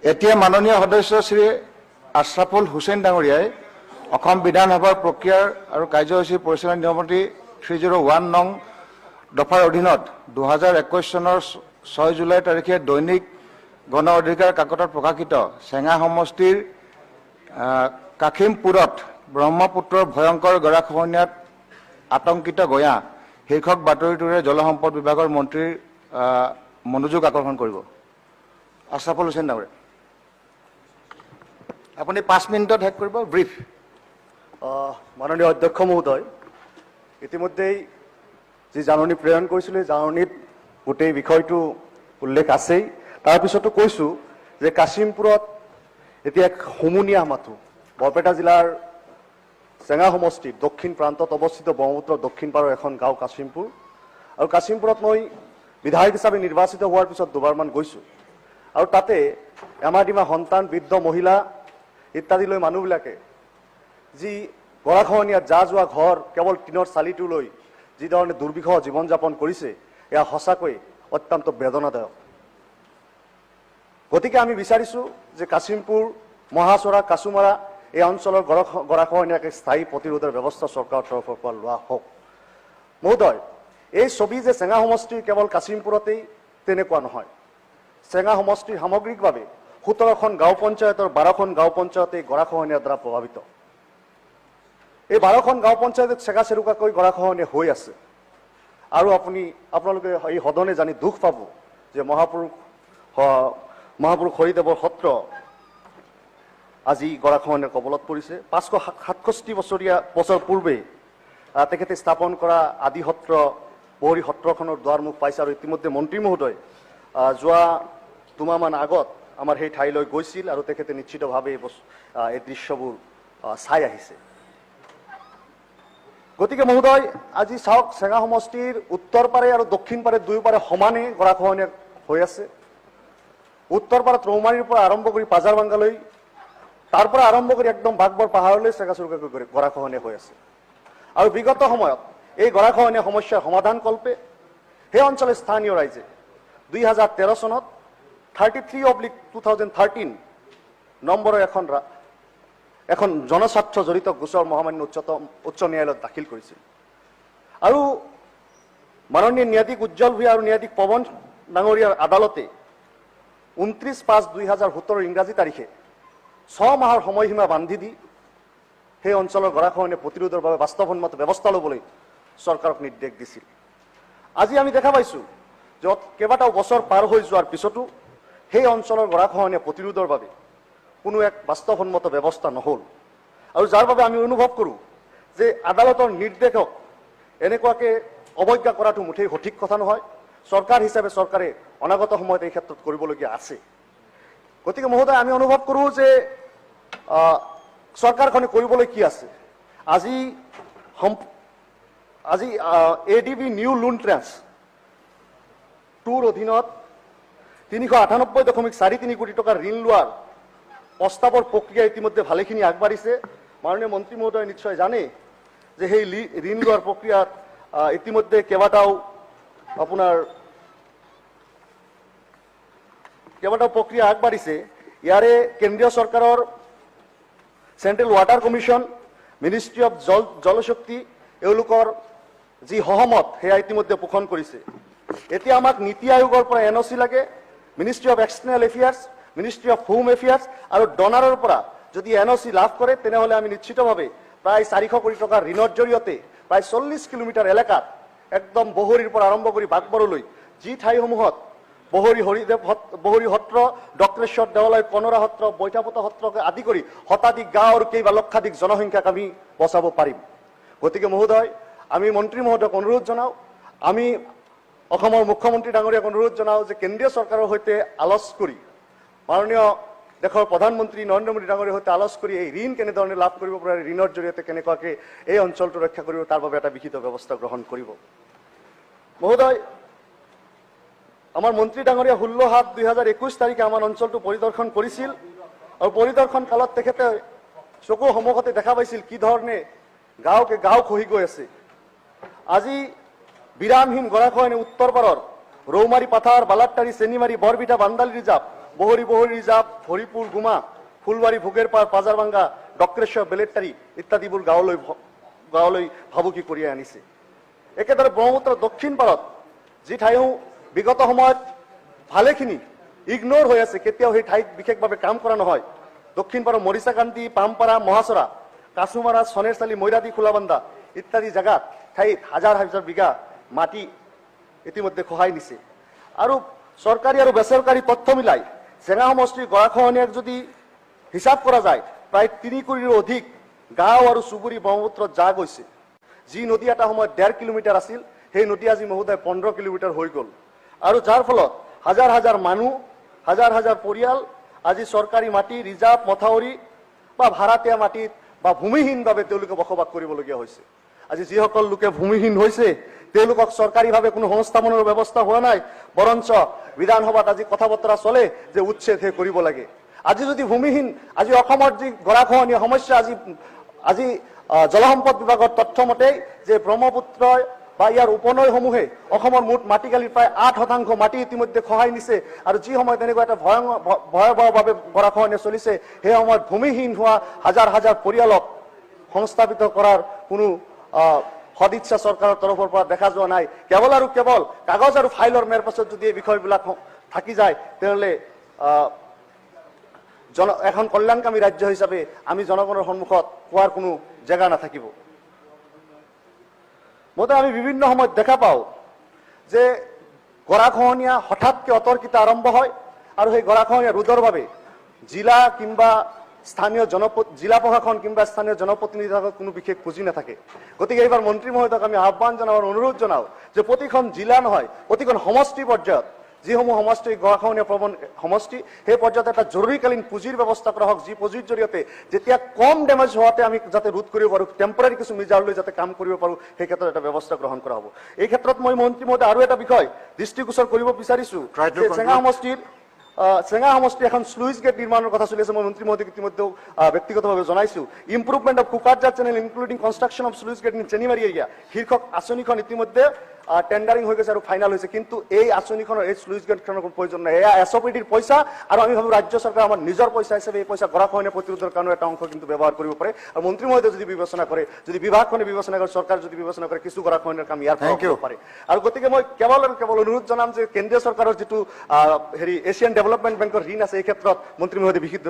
এতিয়া মাননীয় সদস্য শ্ৰী আশ্ৰাফুল হুছেইন ডাঙৰীয়াই অসম বিধানসভাৰ প্ৰক্ৰিয়াৰ আৰু কাৰ্যসূচী পৰিচালনা নিয়মাৱলী 301 নং দফাৰ অধীনত 2021 চনৰ 6 জুলাই তাৰিখে দৈনিক গণ অধিকাৰ কাকতত প্ৰকাশিত চেঙা সমষ্টিৰ কাশিমপুৰত ব্ৰহ্মপুত্ৰৰ ভয়ংকৰ গৰাখহনীয়াত আতংকিত গঞা শীৰ্ষক বাতৰিটোৰে জলসম্পদ বিভাগৰ মন্ত্ৰীৰ মনোযোগ আকৰ্ষণ কৰিব। আশ্ৰাফুল হুছেইন ডাঙৰীয়া, আপুনি 5 মিনিটত শেষ কৰিব, ব্ৰিফ। মাননীয় অধ্যক্ষ মহোদয়, ইতিমধ্যেই যি জাননী প্ৰেৰণ কৰিছিলোঁ, সেই জাননীত গোটেই বিষয়টো উল্লেখ আছেই। তাৰপিছতো কৈছোঁ যে কাশিমপুৰত এতিয়া এক হুমুনিয়াহ মাথো। বৰপেটা জিলাৰ চেঙা সমষ্টিৰ দক্ষিণ প্ৰান্তত অৱস্থিত ব্ৰহ্মপুত্ৰৰ দক্ষিণ পাৰৰ এখন গাঁও কাশিমপুৰ। আৰু কাশিমপুৰত মই বিধায়ক হিচাপে নিৰ্বাচিত হোৱাৰ পিছত দুবাৰমান গৈছোঁ আৰু তাতে এমাডিমা সন্তান, বৃদ্ধ মহিলা ইত্যাদি লৈ মানুহবিলাকে যি গৰাখহনীয়াত যা যোৱা ঘৰ কেৱল টিনৰ চালিটো লৈ যি ধৰণে দুৰ্বিষহ জীৱন যাপন কৰিছে, এয়া সঁচাকৈ অত্যন্ত বেদনাদায়ক। গতিকে আমি বিচাৰিছোঁ যে কাশিমপুৰ, মহাচৰা, কাছুমাৰা এই অঞ্চলৰ গৰাখহনীয়াক স্থায়ী প্ৰতিৰোধৰ ব্যৱস্থা চৰকাৰৰ তৰফৰ পৰা লোৱা হওক। মহোদয়, এই ছবি যে চেঙা সমষ্টিৰ কেৱল কাশিমপুৰতেই তেনেকুৱা নহয়। চেঙা সমষ্টিৰ সামগ্ৰিকভাৱে 17খন গাঁও পঞ্চায়তৰ 12খন গাঁও পঞ্চায়ত এই গৰাখহনীয়াৰ দ্বাৰা প্ৰভাৱিত। এই 12খন গাঁও পঞ্চায়তত চেগা চেৰুকাকৈ গৰাখহনীয়া হৈ আছে। আৰু আপোনালোকে এই সদনে জানি দুখ পাব যে মহাপুৰুষ হৰিদেৱৰ সত্ৰ আজি গৰাখহনীয়াৰ কবলত পৰিছে। 567 বছৰ পূৰ্বে তেখেতে স্থাপন কৰা আদি সত্ৰ বহৰী সত্ৰখনৰ দুৱাৰমুখ পাইছে। আৰু ইতিমধ্যে মন্ত্ৰী মহোদয় যোৱা দুমাহমান আগত আমাৰ সেই ঠাইলৈ গৈছিল আৰু তেখেতে নিশ্চিতভাৱে এই দৃশ্যবোৰ চাই আহিছে। গতিকে মহোদয়, আজি চাওক চেঙা সমষ্টিৰ উত্তৰ পাৰে আৰু দক্ষিণ পাৰে দুয়োপাৰে সমানে গৰাখহনীয়া হৈ আছে। উত্তৰ পাৰত ৰৌমাৰীৰ পৰা আৰম্ভ কৰি পাজাৰবাংগালৈ, তাৰ পৰা আৰম্ভ কৰি একদম বাঘবৰ পাহাৰলৈ চেগা চুৰুকাকৈ গৰাখহনীয়া হৈ আছে। আৰু বিগত সময়ত এই গৰাখহনীয়া সমস্যাৰ সমাধান কল্পে সেই অঞ্চলৰ স্থানীয় ৰাইজে 2013 চনত 33/2013 নম্বৰৰ এখন জনস্বাৰ্থ জড়িত গোচৰ মহামান্য উচ্চ ন্যায়ালয়ত দাখিল কৰিছিল। আৰু মাননীয় ন্যায়াধীশ উজ্জ্বল ভূঞা আৰু ন্যায়াধীশ পৱন ডাঙৰীয়াৰ আদালতে 29/5/2017 ইংৰাজী তাৰিখে 6 মাহৰ সময়সীমা বান্ধি দি সেই অঞ্চলৰ গৰাখহনীয়া প্ৰতিৰোধৰ বাবে বাস্তৱসন্মত ব্যৱস্থা ল'বলৈ চৰকাৰক নিৰ্দেশ দিছিল। আজি আমি দেখা পাইছোঁ য'ত কেইবাটাও বছৰ পাৰ হৈ যোৱাৰ পিছতো সেই অঞ্চলৰ গৰাখহনীয়া প্ৰতিৰোধৰ বাবে কোনো এক বাস্তৱসন্মত ব্যৱস্থা নহ'ল। আৰু যাৰ বাবে আমি অনুভৱ কৰোঁ যে আদালতৰ নিৰ্দেশক এনেকুৱাকৈ অৱজ্ঞা কৰাটো মুঠেই সঠিক কথা নহয়। চৰকাৰ হিচাপে চৰকাৰে অনাগত সময়ত এই ক্ষেত্ৰত কৰিবলগীয়া আছে। গতিকে মহোদয়, আমি অনুভৱ কৰোঁ যে চৰকাৰখনে কৰিবলৈ কি আছে। আজি A D B new loan tranche tour অধীনত 398.43 কোটি টকাৰ ঋণ লোৱাৰ প্ৰস্তাৱৰ প্ৰক্ৰিয়া ইতিমধ্যে ভালেখিনি আগবাঢ়িছে। মাননীয় মন্ত্ৰী মহোদয়ে নিশ্চয় জানে যে সেই ঋণ লোৱাৰ প্ৰক্ৰিয়াত ইতিমধ্যে কেইবাটাও প্ৰক্ৰিয়া আগবাঢ়িছে। ইয়াৰে কেন্দ্ৰীয় চৰকাৰৰ central water commission, ministry of Jal Shakti এওঁলোকৰ যি সহমত সেয়া ইতিমধ্যে পোষণ কৰিছে। এতিয়া আমাক নীতি আয়োগৰ পৰা এন অ' চি লাগে, ministry of external affairs, ministry of home affairs আৰু ডনাৰৰ পৰা যদি এন অ' চি লাভ কৰে তেনেহ'লে আমি নিশ্চিতভাৱে প্ৰায় 400 কোটি টকাৰ ঋণৰ জৰিয়তে প্ৰায় 40 কিলোমিটাৰ এলেকাত একদম বহৰীৰ পৰা আৰম্ভ কৰি বাঘবৰলৈ যি ঠাইসমূহত বহৰী হৰিদেৱ বহৰী সত্ৰ, ডক্ৰেশ্বৰ দেৱালয়, কনৰা সত্ৰ, বৈঠাপতা সত্ৰকে আদি কৰি শতাধিক গাঁও আৰু কেইবা লক্ষাধিক জনসংখ্যাক আমি বচাব পাৰিম। গতিকে মহোদয়, আমি মন্ত্ৰী মহোদয়ক অনুৰোধ জনাওঁ, আমি অসমৰ মুখ্যমন্ত্ৰী ডাঙৰীয়াক অনুৰোধ জনাওঁ যে কেন্দ্ৰীয় চৰকাৰৰ সৈতে আলোচ কৰি, মাননীয় দেশৰ প্ৰধানমন্ত্ৰী নৰেন্দ্ৰ মোদী ডাঙৰীয়াৰ সৈতে আলোচ কৰি এই ঋণ কেনেধৰণে লাভ কৰিব পাৰে, ঋণৰ জৰিয়তে কেনেকুৱাকৈ এই অঞ্চলটো ৰক্ষা কৰিব তাৰ বাবে এটা বিহিত ব্যৱস্থা গ্ৰহণ কৰিব। মহোদয়, আমাৰ মন্ত্ৰী ডাঙৰীয়া 16/7/2021 তাৰিখে আমাৰ অঞ্চলটো পৰিদৰ্শন কৰিছিল আৰু পৰিদৰ্শন কালত তেখেতে চকুৰ সন্মুখতে দেখা পাইছিল কি ধৰণে গাঁওকে গাঁও খহি গৈ আছে। আজি বিৰামহীন গৰাখহনীয়া উত্তৰ পাৰৰ ৰৌমাৰী পাথাৰ, বালাৰটাৰী, চেনিমাৰী, বৰভিঠা, বান্দালি ৰিজাৰ্ভ, বহৰী বহৰী ৰিজাৰ্ভ, হৰিপুৰ, গুমা, ফুলবাৰী, ভোগেৰপাৰ, পাজাৰবাংগা, ডক্ৰেশ্বৰ, বেলেটাৰী ইত্যাদিবোৰ গাঁৱলৈ ভাবুকি কঢ়িয়াই আনিছে। একেদৰে ব্ৰহ্মপুত্ৰৰ দক্ষিণ পাৰত যি ঠাইও বিগত সময়ত ভালেখিনি ইগন'ৰ হৈ আছে, কেতিয়াও সেই ঠাইত বিশেষভাৱে কাম কৰা নহয়। দক্ষিণ পাৰৰ মৰিচাকান্দি, পামপাৰা, মহাচৰা, কাছুমাৰা, চনেৰচালি, মৈৰাদী, খোলাবান্ধা ইত্যাদি জেগাত ঠাইত হাজাৰ হাজাৰ বিঘা মাটি ইতিমধ্যে খহাই নিছে। আৰু চৰকাৰী আৰু বেচৰকাৰী তথ্য মিলাই চেঙা সমষ্টিৰ গৰাখহনীয়াক যদি হিচাপ কৰা যায়, প্ৰায় 3 কোটিৰো অধিক গাঁও আৰু চুবুৰী ব্ৰহ্মপুত্ৰত জাহ গৈছে। যি নদী এটা সময়ত 1.5 কিলোমিটাৰ আছিল, সেই নদী আজি মহোদয় 15 কিলোমিটাৰ হৈ গ'ল। আৰু যাৰ ফলত হাজাৰ হাজাৰ মানুহ, হাজাৰ হাজাৰ পৰিয়াল আজি চৰকাৰী মাটি, ৰিজাৰ্ভ, মথাউৰি বা ভাড়াতীয়া মাটিত বা ভূমিহীনভাৱে তেওঁলোকে বসবাস কৰিবলগীয়া হৈছে। আজি যিসকল লোকে ভূমিহীন হৈছে, তেওঁলোকক চৰকাৰীভাৱে কোনো সংস্থাপনৰ ব্যৱস্থা হোৱা নাই, বৰঞ্চ বিধানসভাত আজি কথা বতৰা চলে যে উচ্ছেদহে কৰিব লাগে। আজি যদি ভূমিহীন, আজি অসমৰ যি গৰাখহনীয়া সমস্যা, আজি আজি জলসম্পদ বিভাগৰ তথ্য মতেই যে ব্ৰহ্মপুত্ৰই বা ইয়াৰ উপনৈসমূহে অসমৰ মুঠ মাটিকালিৰ প্ৰায় 8% মাটি ইতিমধ্যে খহাই নিছে। আৰু যি সময়ত এনেকুৱা এটা ভয়াৱহভাৱে গৰাখহনীয়া চলিছে, সেই সময়ত ভূমিহীন হোৱা হাজাৰ হাজাৰ পৰিয়ালক সংস্থাপিত কৰাৰ কোনো সদিচ্ছা চৰকাৰৰ তৰফৰ পৰা দেখা যোৱা নাই। কেৱল আৰু কেৱল কাগজ আৰু ফাইলৰ মেৰ পাছত যদি এই বিষয়বিলাক থাকি যায়, তেনেহ'লে এখন কল্যাণকামী ৰাজ্য হিচাপে আমি জনগণৰ সন্মুখত কোৱাৰ কোনো জেগা নাথাকিব। মতে আমি বিভিন্ন সময়ত দেখা পাওঁ যে গৰাখহনীয়া হঠাৎকে অতৰ্কিত আৰম্ভ হয় আৰু সেই গৰাখহনীয়া ৰোধৰ বাবে জিলা কিংবা স্থানীয় জিলা প্ৰশাসন কিংবা স্থানীয় জনপ্ৰতিনিধিৰ হাতত কোনো বিশেষ পুঁজি নাথাকে। গতিকে এইবাৰ মন্ত্ৰী মহোদয়ক আমি আহ্বান জনাওঁ আৰু অনুৰোধ জনাওঁ যে প্ৰতিখন জিলা নহয়, প্ৰতিখন সমষ্টি পৰ্যায়ত যিসমূহ সমষ্টি গৰাখহনীয়া প্ৰৱণ সমষ্টি, সেই পৰ্যায়ত এটা জৰুৰীকালীন পুঁজিৰ ব্যৱস্থা কৰা হওক, যি পুঁজিৰ জৰিয়তে যেতিয়া কম ডেমেজ হোৱাতে আমি যাতে ৰোধ কৰিব পাৰোঁ, টেম্পৰাৰী কিছু মেজাৰ লৈ যাতে কাম কৰিব পাৰোঁ, সেই ক্ষেত্ৰত এটা ব্যৱস্থা গ্ৰহণ কৰা হ'ব। এই ক্ষেত্ৰত মই মন্ত্ৰী মহোদয় আৰু এটা বিষয় দৃষ্টিগোচৰ কৰিব বিচাৰিছোঁ যে চেঙা সমষ্টিৰ এখন শ্লুইচ গেট নিৰ্মাণৰ কথা চলি আছে। মই মন্ত্ৰী মহোদয়ক ইতিমধ্যেও ব্যক্তিগতভাৱে জনাইছোঁ। Improvement of Kokrajhar channel including construction of sluice gate in Chenimari area শীৰ্ষক আঁচনিখন ইতিমধ্যে টেণ্ডাৰিং হৈ গৈছে আৰু ফাইনেল হৈছে। কিন্তু এই আঁচনিখনৰ, এই শ্লুইচ গেটখনৰ কোনো প্ৰয়োজন নাই। এয়া এছ অ' পি ডিৰ পইচা আৰু আমি ভাবোঁ ৰাজ্য চৰকাৰে আমাৰ নিজৰ পইচা হিচাপে এই পইচা গৰাখহনীয়া প্ৰতিৰোধৰ কাৰণে এটা অংশ কিন্তু ব্যৱহাৰ কৰিব পাৰে। আৰু মন্ত্ৰী মহোদয়ে যদি বিবেচনা কৰে, যদি বিভাগখনে বিবেচনা কৰে, চৰকাৰে যদি বিবেচনা কৰে, কিছু গৰাখহনীয়াৰ কাম ইয়াৰ পৰা হ'ব পাৰে। আৰু গতিকে মই কেৱল আৰু কেৱল অনুৰোধ জনাম যে কেন্দ্ৰীয় চৰকাৰৰ যিটো হেৰি এছিয়ান ডেভেলপমেণ্ট বেংকৰ ঋণ আছে, এই ক্ষেত্ৰত মন্ত্ৰী মহোদয়ে বিশুদ্ধ